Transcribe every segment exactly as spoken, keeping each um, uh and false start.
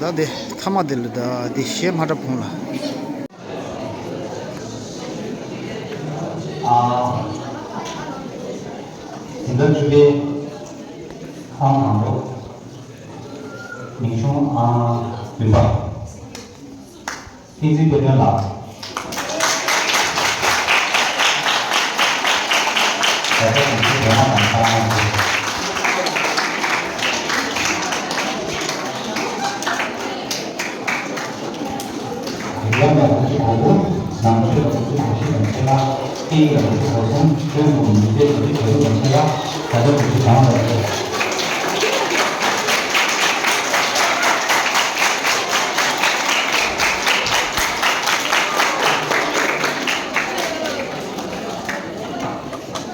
ད་དེ་ཐ་མ་དེ་ལ་ད་དེ་གཞས་མ་འཁྲབ་གོང་ལ། ཨ། དེ་འདྲ་བཅུ་པའི་ཨང་དང་པོ། མིང་གཞུང་ཨང་བདུན་པ། བསྟན་འཛིན་དཔལ་སྒྲོན་ལགས། བརྒྱ་ཆ་དགུ་བཅུ་གོ་ལྔ་དང་ས་ལྔ་བཅུ། རིགས་ལམ་ལ་དགུ་བཅུ་གོ་དགུ། ནང་ཆོས་ལ་དགུ་བཅུ་གོ་བཞི་དང་ཕྱེད་ཀ། སྐད་ཡིག་ལ་དགུ་བཅུ་གོ་གསུམ། ཁྱོན་བསྡོམས་ཉིས་བརྒྱ་དགུ་བཅུ་གོ་དྲུག་དང་ཕྱེད་ཀ། བརྒྱ་ཆ་དགུ་བཅུ་གྲངས་ལ་ཆེ།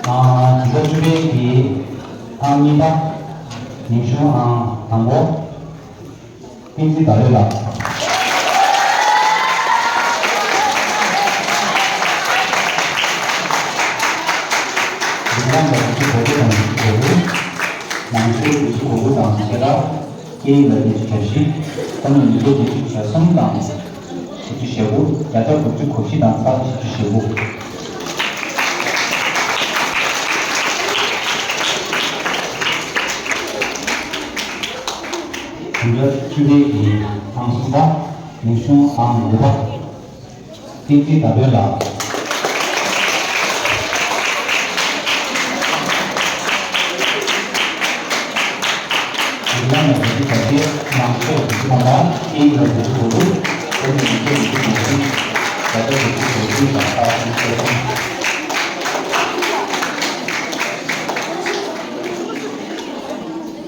ཨ། དེ་ག་བཅུ་པའི་གི་ཨང་གཉིས་པ། མིང་གཞུང་ཨང་དང་པོ། བསྟན་འཛིན་ཟླ་འོད་ལགས། རིགས་ལམ་ལ་དགུ་བཅུ་གོ་དགུ་དང་དགུ་བཅུ་གོ་དགུ། ནང་ཆོས་དགུ་བཅུ་གོ་དགུ་དང་ཕྱེད་ཀ། སྐད་ཡིག་ལ་བརྒྱད་ཅུ་གྱ་བཞི། ཁོ་ན་ཉིས་བརྒྱ་བརྒྱད་ཅུ་གྱ་གསུམ་དང་བཞི་བཅུ་ཞེ་དགུ། བརྒྱ་ཆ་དགུ་བཅུ་གོ་བཞི་དང་ས་བཞི་བཅུ་ཞེ་དགུ། དེ་འདྲ་བཅུ་པའི་གི་ཨང་གསུམ་པ། མིང་གཞུང་ཨང་དགུ་པ། བསྟན་འཛིན་ཟླ་འོད་ལགས། རིགས་ལམ་ལ་དགུ་བཅུ་གོ་བརྒྱད། ནང་ཆོས་ལ་དགུ་བཅུ་གོ་ལྔ། སྐད་ཡིག་ལ་དགུ་བཅུ་གོ་དྲུག། བོད་ཀྱི་མི་སྐད་དགུ་བཅུ་གོ་བཞི། བརྒྱ་ཆ་དགུ་བཅུ་གོ་བཞི་དང་ས་བཅུ་གསུམ།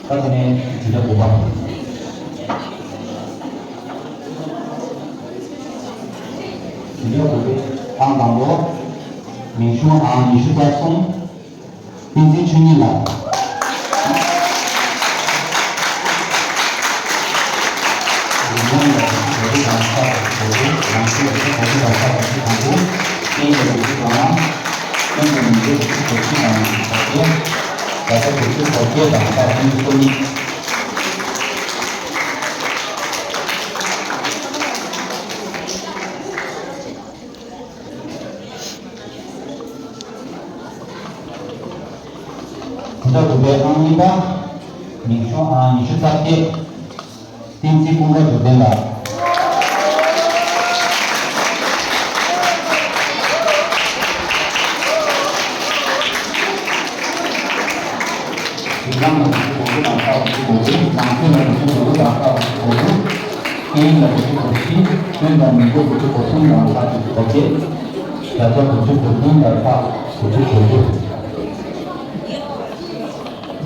ད་དེ་ནས་འཛིན་གྲྭ་དགུ་པ། འཛིན་གྲྭ་དགུ་པའི་ཨང་དང་པོ། མིང་གཞུང་ཨང་ཉི་ཤུ་རྩ་གསུམ། བསྟན་འཛིན་ཆོས་ཉིད་ལགས། རིགས་ལམ་ལ་དགུ་བཅུ་གོ་དྲུག་དང་ས་དགུ་བཅུ་གོ་དྲུག། ནང་ཆོས་ལ་དགུ་བཅུ་གོ་དྲུག་དང་ས་དགུ་བཅུ་གོ་དྲུག། སྐད་ཡིག་ལ་དགུ་བཅུ་གོ་ལྔ། ཁྱོན་བསྡོམས་ཉིས་བརྒྱ་དགུ་བཅུ་གོ་བཞི་དང་ཉི་ཤུ་གོ་བརྒྱད། བརྒྱ་ཆ་དགུ་བཅུ་གོ་བརྒྱད་དང་ས་བདུན་ཅུ་སོ་གཉིས། དེ་འདྲ་དགུ་པའི་ཨང་གཉིས་པ། མིང་གཞུང་ཨང་ཉི་ཤུ་རྩ་བརྒྱད། བསྟན་འཛིན་ཀུན་དགའ་འབྱོར་ལྡན་ལགས། རིགས་ལམ་ལ་དགུ་བཅུ་གོ་དགུ་དང་ས་དགུ་བཅུ་གོ་དགུ། ནང་ཆོས་ལ་དགུ་བཅུ་གོ་དགུ་དང་ས་དགུ་བཅུ་གོ་དགུ། སྐད་ཡིག་ལ་དགུ་བཅུ་གོ་བཞི། ཁྱོན་བསྡོམས་ཉིས་བརྒྱ་དགུ་བཅུ་གོ་གསུམ་དང་ས་དགུ་བཅུ་གོ་བརྒྱད། བརྒྱ་ཆ་དགུ་བཅུ་གོ་བདུན་དང་ས་དགུ་བཅུ་གོ་དགུ།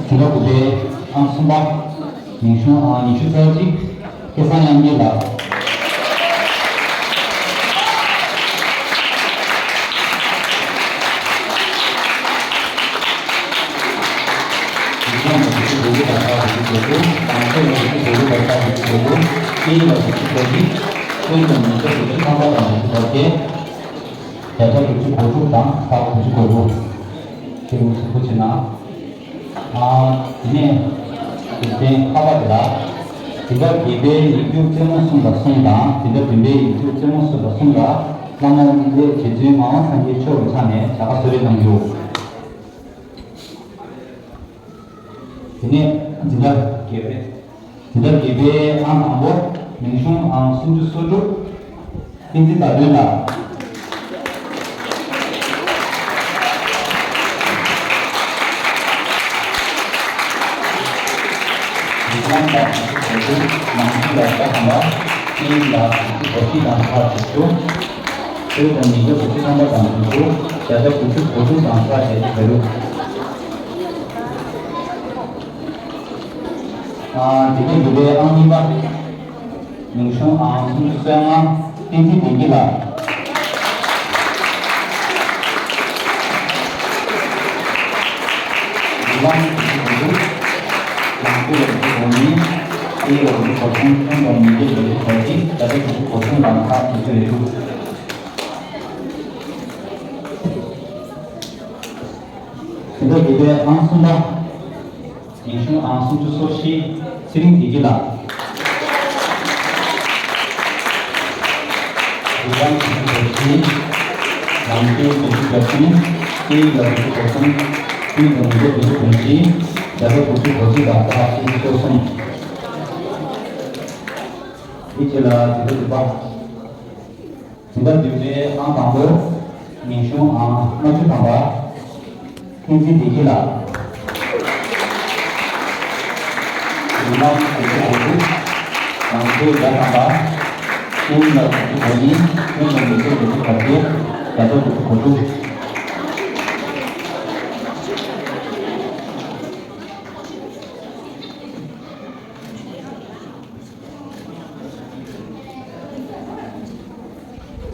འཛིན་གྲྭ་དགུ་པའི་ཨང་གསུམ་པ། མིང་གཞུང་ཨང་ཉི་ཤུ་རྩ་གཅིག། སྐལ་བཟང་དབྱངས་སྐྱིད་ལགས། རིགས་ལམ་ལ་དགུ་བཅུ་གོ་དགུ་དང་ས་དགུ་བཅུ་གོ་དགུ། ནང་ཆོས་ལ་དགུ་བཅུ་གོ་དགུ་དང་ས་དགུ་བཅུ་གོ་དགུ། སྐད་ཡིག་ལ་དགུ་བཅུ་གོ་བཞི། ཁྱོན་བསྡོམས་ཉིས་བརྒྱ་དགུ་བཅུ་ཐམ་པ་དང་ཉི་ཤུ་གོ་བརྒྱད། བརྒྱ་ཆ་དགུ་བཅུ་གོ་དྲུག་དང་ས་དགུ་བཅུ་གོ་དགུ། ཁྱེད་རང་གཟིགས་པོ་བྱེད་ན། ཨ། དེ་ནས་དེ་ཚན་ཁ་པ་དེ་ལ། འཛིན་གྲྭ་བརྒྱད་པའི་ཡིག་རྒྱུགས་རྩེད་མོ་གསུམ་པ་གསུམ་དང་འཛིན་གྲྭ་བདུན་པའི་ཡིག་རྒྱུགས་རྩེད་མོ་གསུམ་པ་གསུམ་ལ་བླ་མ་དབུ་མཛད་རྗེ་བཙུན་ངག་དབང་སངས་རྒྱས་མཆོག་གི་ཕྱག་ནས་བྱ་དགའ་གསོལ་རས་གནང་རྒྱུ། དེ་ནས་འཛིན་གྲྭ་བརྒྱད་པའི། འཛིན་གྲྭ་བརྒྱད་པའི་ཨང་དང་པོ། མིང་གཞུང་ཨང་སུམ་ཅུ་སོ་དྲུག། བསྟན་འཛིན་ཟླ་སྒྲོན་ལགས། རིགས་ལམ་ལ་དགུ་བཅུ་གོ་དགུ། ནང་ཆོས་ལ་བརྒྱ་ཐམ་པ། སྐད་ཡིག་ལ་དགུ་བཅུ་གོ་བཞི་དང་ས་བཞི་བཅུ། ཆོས་དང་ཉིས་བརྒྱ་དགུ་བཅུ་ཐམ་པ་དང་དྲུག་ཅུ། བརྒྱ་ཆ་དགུ་བཅུ་གོ་དྲུག་དང་ས་བརྒྱད་ཅུ་གྱ་དྲུག། ཨ། འཛིན་གྲྭ་བརྒྱད་པའི་ཨང་གཉིས་པ། མིང་གཞུང་ཨང་སུམ་ཅུ་སོ་ལྔ། བསྟན་འཛིན་བདེ་སྐྱིད་ལགས། རིགས་ལམ་དགུ་བཅུ་གོ་དགུ། ནང་ཆོས་ལ་དགུ་བཅུ་གོ་གཉིས། སྐད་ཡིག་ལ་དགུ་བཅུ་གོ་གསུམ། ཁྱོན་བསྡོམས་ཉིས་བརྒྱ་དགུ་བཅུ་གོ་གཅིག། བརྒྱ་ཆ་དགུ་བཅུ་གོ་གསུམ་དང་ས་དགུ་བཅུ་རེ་དྲུག། འཛིན་གྲྭ་བརྒྱད་པའི་ཨང་གསུམ་པ། མིང་གཞུང་ཨང་སུམ་ཅུ་སོ་བཞི། ཚེ་རིང་བདེ་སྐྱིད་ལགས། ཡང་དགུ་བཅུ་གོ་གཅིག་ནང་ཆོས་དགུ་བཅུ་གྱ་གསུམ། སྐད་ཡིག་ལ་དགུ་བཅུ་གོ་གསུམ། ཁྱོན་བསྡོམས་མི་སྡེ་དགུ་བཅུ་གོ་བཞི། རྒྱ་སྒྲ་དགུ་བཅུ་གོ་གཅིག་དང་ཁ་ཤས་སོ་གསུམ། དེ་རྗེས་ལ་དེ་ཚོ་འདུས་པ། དེ་འདྲ་འདུས་པའི་ཨང་དང་པོ། མིང་གཞུང་ཨང་ལྔ་བཅུ་ཐམ་པ། བསྟན་འཛིན་བདེ་སྐྱིད་ལགས། རིགས་ལམ་དགུ་བཅུ་གོ་དྲུག་ནང་ཆོས་བརྒྱ་ཐམ་པ། ཤེས་ཡོན་ལ་དགུ་བཅུ་གོ་གཉིས། ཁྱོན་བསྡོམས་མི་སྡེ་དགུ་བཅུ་གོ་བརྒྱད། རྒྱ་སྒྲ་དགུ་བཅུ་གོ་དྲུག་དེ་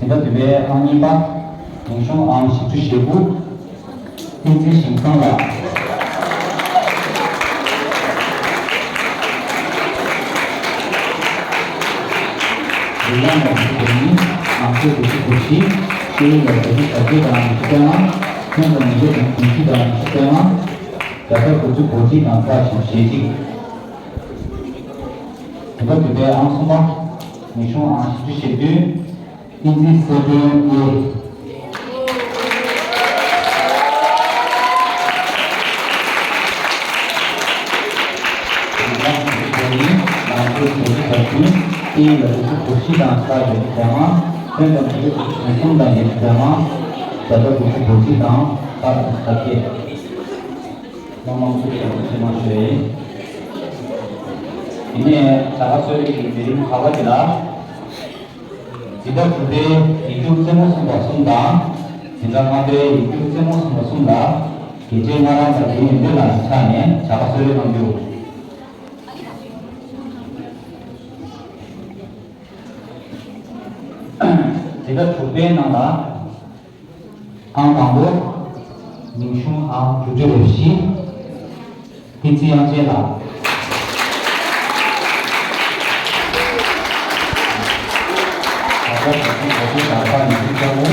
འདྲ་འདུས་པའི་ཨང་གཉིས་པ། མིང་གཞུང་ཨང་བཞི་བཅུ་ཞེ་དགུ། བསྟན་འཛིན་ཞིང་ཐང་ལགས། རིགས་ལམ་ལ་དགུ་བཅུ་གོ་གཉིས། ནང་ཆོས་དགུ་བཅུ་གོ་བཞི། སྐད་ཡིག་ལ་དགུ་བཅུ་གོ་བརྒྱད་དང་ཉི་ཤུ་རྩ་ལྔ། ཁྱོན་བསྡོམས་མི་སྡེ་དགུ་བཅུ་གོ་བཞི་དང་ཉི་ཤུ་རྩ་ལྔ། རྒྱ་སྒྲ་དགུ་བཅུ་གོ་གཅིག་དང་ཁ་ཤས་ཤིག་དེ་འདྲ་འདུས་པའི་ཨང་གསུམ་པ། མིང་གཞུང་ཨང་བཞི་བཅུ་ཞེ་བདུན། བསྟན་འཛིན་གསལ་སྒྲོན་གཡས། རིགས་ལམ་དགུ་བཅུ་གོ་གཉིས། ནང་ཆོས་དགུ་བཅུ་གོ་བདུན། སྐད་ཡིག་ལ་དགུ་བཅུ་གོ་བཞི་དང་ཁ་ཤས་ཤིག་དང་། ཁྱོན་བསྡོམས་མི་སྡེ་དགུ་བཅུ་གོ་གསུམ་དང་ཉི་ཤུ་རྩ་ལྔ། རྒྱ་སྒྲ་དགུ་བཅུ་གོ་གཅིག་དང་ཁ་ཤས་ཤིག་དམངས་དམངས་ཚོགས་ཞབས་ཕྱི་མ་ཞུ་ཡིན། དེ་ནས་བྱ་དགའ་གསོལ་རས་ཀྱི་མཛད་རིམ་ག་པ་དེ་ལ། འཛིན་གྲྭ་དྲུག་པའི་ཡིག་རྒྱུགས་རྩེད་མོ་གསུམ་པ་གསུམ་དང་། འཛིན་གྲྭ་ལྔ་པའི་ཡིག་རྒྱུགས་རྩེད་མོ་གསུམ་པ་གསུམ་ལ་རྒྱལ་གཅེས་ལྔ་རམ་དང་རྒྱལ་ཡོན་ཏན་ལ་ཆགས་ནས་བྱ་དགའ་གསོལ་རས་གནང་རྒྱུ། འཛིན་གྲྭ་དྲུག་པའི་ནང་ལ། ཨང་དང་པོ། མིང་གཞུང་ཨང་དྲུག་ཅུ་རེ་བཞི། བསྟན་འཛིན་དབྱངས་ཅན་ལགས། བྱ་དགའ་བྱ་ཚུལ་གོ་ཚུལ་དང་ཁག་ཉིས་བཅུ་རྩ་དགུ།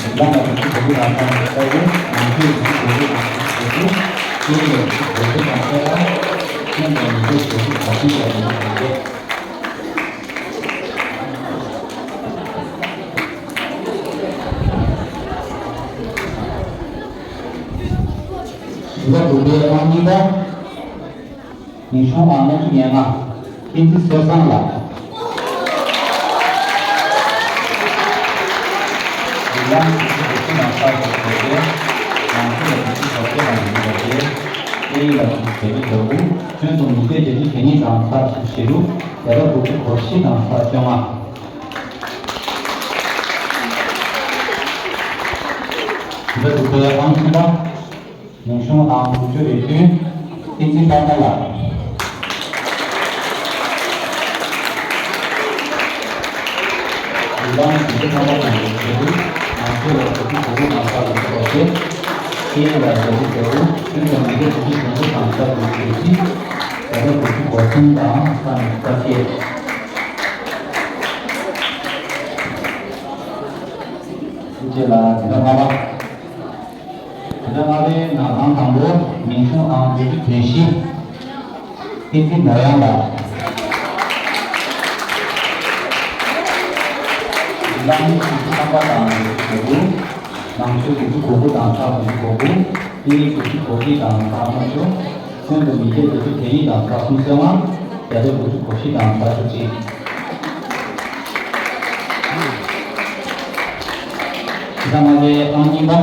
རིགས་ལམ་ལ་དགུ་བཅུ་གོ་དགུ་དང་ཁག་ཉིས་བཅུ་རྩ་དགུ། ནང་ཆོས་དགུ་བཅུ་གོ་དགུ་དང་ཁག་ཉིས་བཅུ་རྩ་དགུ། སྐད་ཡིག་ལ་དགུ་བཅུ་གོ་དགུ་དང་ཁག་ལྔ། ཁྱོན་བསྡོམས་མི་སྡེ་དགུ་བཅུ་གོ་གཅིག་དང་ཁག་བརྒྱད། འཛིན་གྲྭ་དྲུག་པའི་ཨང་གཉིས་པ། མིང་གཞུང་ཨང་ལྔ་བཅུ་ང་ལྔ། བསྟན་འཛིན་བསོད་བཟང་ལགས། རིགས་ལམ་དགུ་བཅུ་གོ་གསུམ་དང་ཁག་དགུ་བཅུ་གོ་བརྒྱད། ནང་ཆོས་ལ་དགུ་བཅུ་གོ་བརྒྱད་དང་དགུ་བཅུ་གོ་བརྒྱད། སྐད་ཡིག་ལ་དགུ་བཅུ་གོ་བརྒྱད་དང་དགུ། ཁྱོན་བསྡོམས་མི་སྡེ་བརྒྱད་ཅུ་གྱ་གཉིས་དང་ཁག་བཞི་བཅུ་ཞེ་དྲུག་རྒྱ་སྒྲ་དགུ་བཅུ་གོ་བཞི་དང་ཁག་བཅོ་ལྔ། འཛིན་གྲྭ་དྲུག་པའི་ཨང་གསུམ་པ། མིང་གཞུང་ཨང་དྲུག་ཅུ་རེ་བདུན། བསྟན་འཛིན་པད་མ་ལགས། རིགས་ལམ་དགུ་བཅུ་ཐམ་པ་དང་རེ་བཞི། ནང་ཆོས་ལ་དགུ་བཅུ་གོ་དགུ་དང་ཁག་དགུ་བཅུ་གོ་བརྒྱད། སྐད་ཡིག་ལ་དགུ་བཅུ་གོ་དགུ། ཁྱོན་བསྡོམས་མི་སྡེ་དགུ་བཅུ་གོ་དགུ་དང་ཁག་དགུ་བཅུ་གོ་གཅིག་རྒྱ་སྒྲ་དགུ་བཅུ་གོ་གསུམ་དང་ཁག་ཉི་ཤུ་རྩ་བརྒྱད། དེ་རྗེས་ལ་འཛིན་གྲྭ་ལྔ་པ། འཛིན་གྲྭ་ལྔ་པའི་ནང་ཨང་དང་པོ། མིང་གཞུང་ཨང་བདུན་ཅུ་དོན་བཞི། བསྟན་འཛིན་ནོར་གཡང་ལགས། རིགས་ལམ་དགུ་བཅུ་ཐམ་པ་དང་རེ་བཞི་གོ་དགུ། ནང་ཆོས་དགུ་བཅུ་གོ་དགུ་དང་ཁག་དགུ་བཅུ་གོ་དགུ། སྐད་ཡིག་དགུ་བཅུ་གོ་གཅིག་དང་ཁག་ལྔ་བཅུ། ཁྱོན་བསྡོམས་མི་སྡེ་དགུ་བཅུ་གྱ་གཉིས་དང་ཁག་སུམ་ཅུ་སོ་ལྔ། རྒྱ་སྒྲ་དགུ་བཅུ་གོ་བཞི་དང་ཁག་བཅུ་གཅིག་འཛིན་གྲྭ་ལྔ་པའི་ཨང་གཉིས་པ།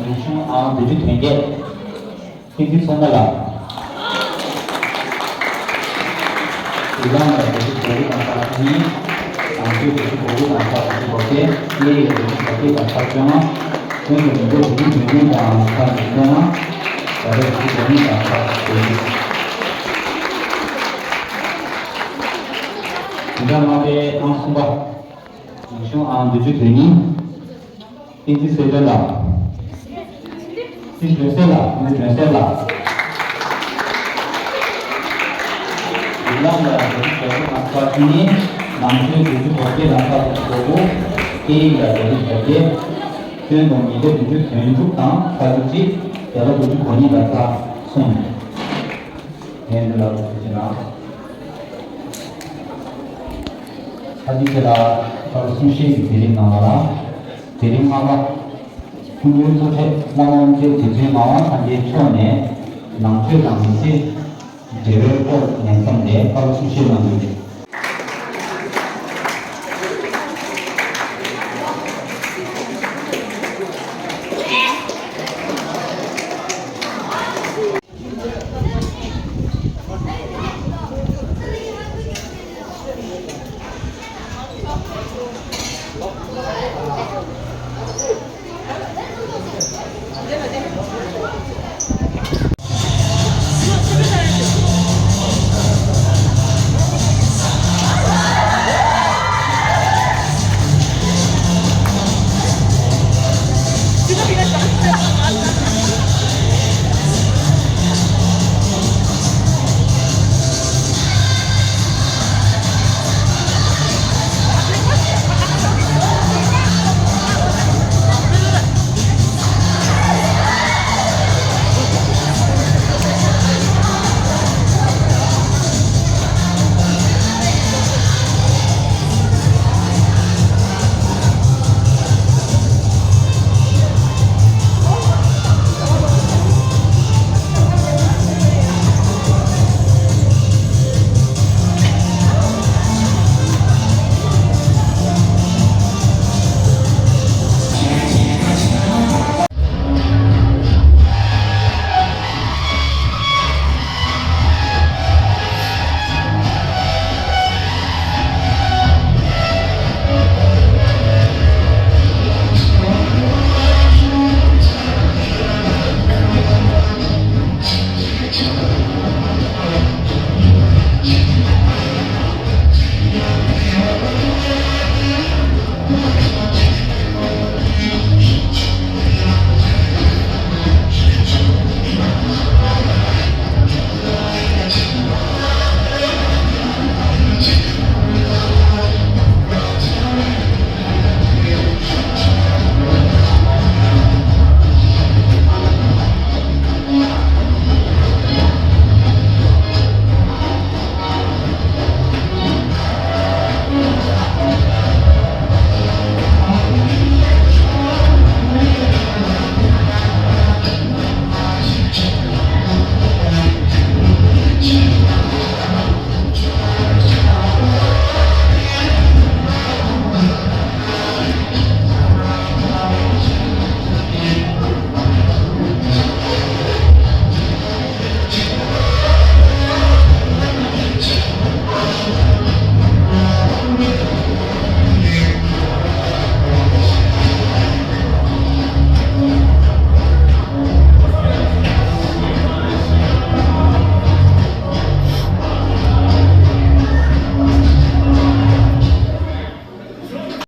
རིག་གཞུང་ཨང་བདུན་ཅུ་དོན་བརྒྱད། བསྟན་འཛིན་མཚོ་མོ་ལགས། རིགས་ལམ་ལ་དགུ་བཅུ་གོ་དགུ་དང་ཁག་གཉིས། ནང་ཆོས་དགུ་བཅུ་གོ་དགུ་དང་ཁག་དགུ་བཅུ་གོ་བརྒྱད། སྐད་ཡིག་ལ་དགུ་བཅུ་གོ་བརྒྱད་དང་ཁག་བཅོ་ལྔ། ཁྱོན་བསྡོམས་མི་སྡེ་དགུ་བཅུ་གོ་གཉིས་དང་ཁག་ཉི་ཤུ་རྩ་ལྔ། རྒྱ་སྒྲ་དགུ་བཅུ་གོ་གཉིས་དང་ཁག་བཅུ་གཅིག་འཛིན་གྲྭ་ལྔ་པའི་ཨང་གསུམ་པ། རིག་གཞུང་ཨང་བདུན་ཅུ་དོན་གཉིས། བསྟན་འཛིན་གསལ་སྒྲོན་ལགས། བསྟན་འཛིན་སྒྲོན་གསལ་ལགས། བསྟན་འཛིན་སྒྲོན་གསལ་ལགས། རིགས་ལམ་ལ་དགུ་བཅུ་གོ་དགུ་དང་ཁག་བཅུ་གཉིས། ནང་ཆོས་དགུ་བཅུ་གོ་བརྒྱད་དང་ཁག་དགུ་བཅུ་གོ་དགུ། སྐད་ཡིག་ལ་དགུ་བཅུ་གོ་བརྒྱད། ཁྱོན་བསྡོམས་མི་སྡེ་བདུན་ཅུ་དོན་དྲུག་དང་ཁག་བཅུ་གཅིག་རྒྱ་སྒྲ་དགུ་བཅུ་གོ་གཉིས་དང་ཁག་གསུམ། ངས་འདི་ལ་ཐུགས་རྗེ་གནང་། ཨ་ནི་ཁྱེད་ལ་བཀའ་སློབ་གསུང་བཤད་ཀྱི་མཛད་རིམ་གནང་བ་ལ། མཛད་རིམ་ལྔ་པ། སྐུ་མགྲོན་གཙོ་གྲས་བླ་མ་དབུ་མཛད་རྗེ་བཙུན་ངག་དབང་སངས་རྒྱས་མཆོག་ནས་ནང་ཆོས་དང་མི་ཚེ་འབྲེལ་བའི་སྐོར་ལས་མཚམས་ནས་བཀའ་སློབ་གསུང་བཤད་གནང་རྒྱུ་རེད།